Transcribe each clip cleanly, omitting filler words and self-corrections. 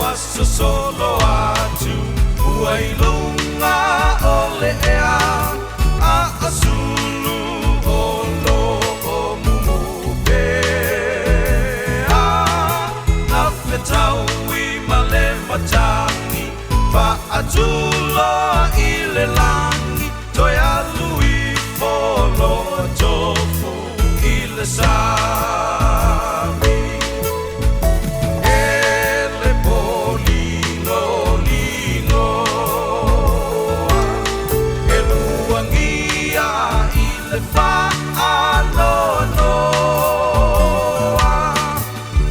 ua sosolo atu ua i luga o le ea a asulu o loo mumu pea na fetaui ma le matagi faatuloa i le lagi toe alu ifo loa tofu i le sami. E le poligoligo e luagia i le faanoanoa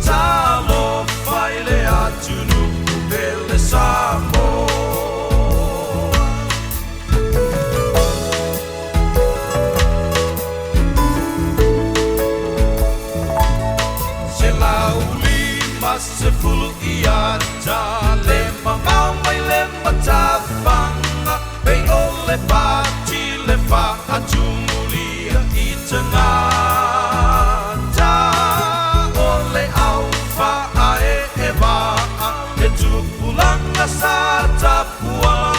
talofa i le atunuu pele Samoa. Se lauli ma se fulu ia ta le mamao mai le matafaga pei o le pati le faatumulia i tagata o le aufaaee vaa e tupulaga sa tapuala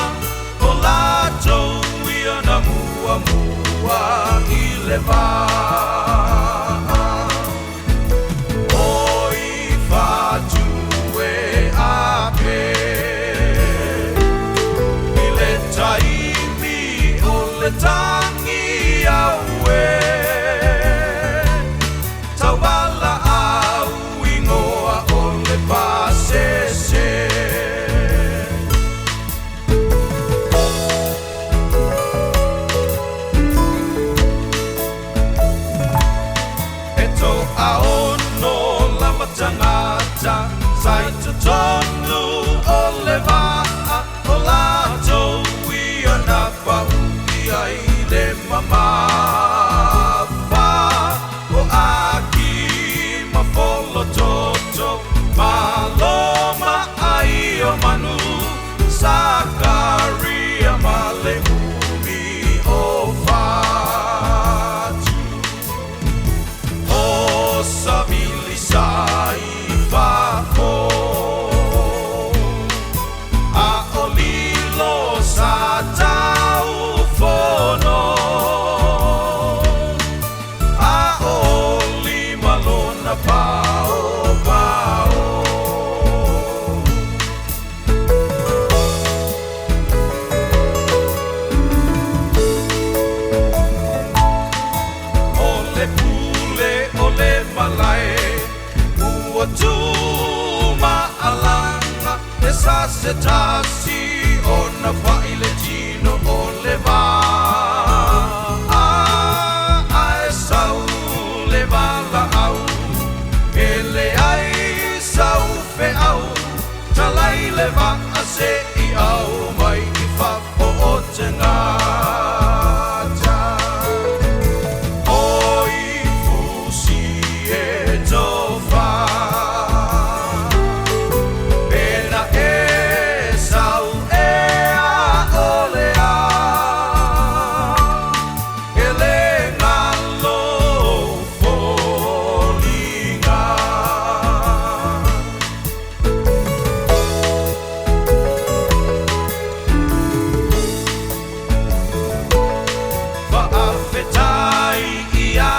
o latou ia na muamua i le vaa. Oi fatu e ape i le taimi o le tagi au e taubala au ingoa o le pasese. E toaono lava tagata sa i totonu o le vaa o latou ia na paui ai le mamafa o Aki ma Folototo Malo ma ai o manu Sakaria ma le umi o Fatu o savili sa i fafo a o lilo sa taufono a o lima lona paopao. O le pule o le malae ua tumaalaga e sa se tasi ona fa'i le tino o le vaa ae sau le valaau e leai sau feau talai le vaa se'i au mai i fafo o tagata. Oi fusi e tofa pena e sau e a o le a e le galo foliga. Faafetai ia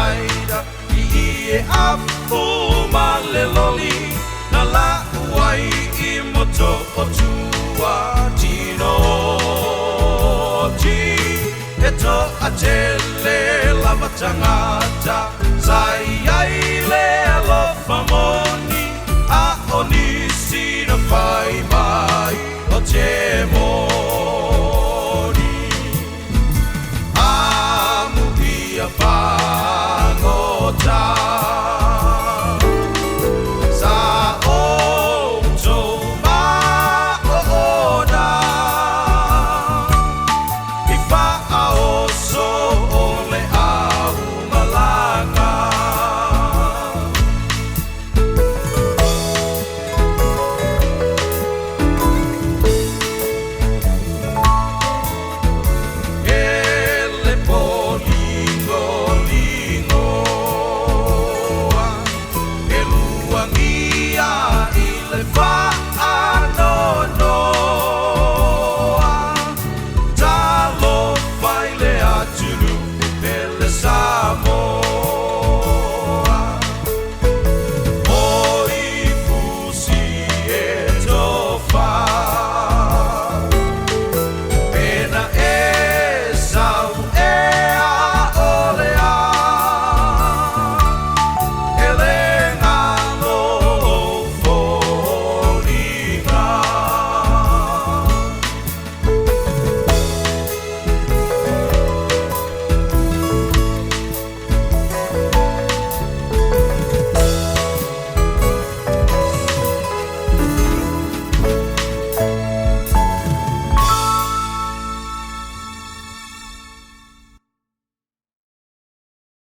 aida i ie afu ma le loli na lau ai i moto o tua tino ti e toatele lava tagata sa i ai le alofa moni a o nisi na fai mai o te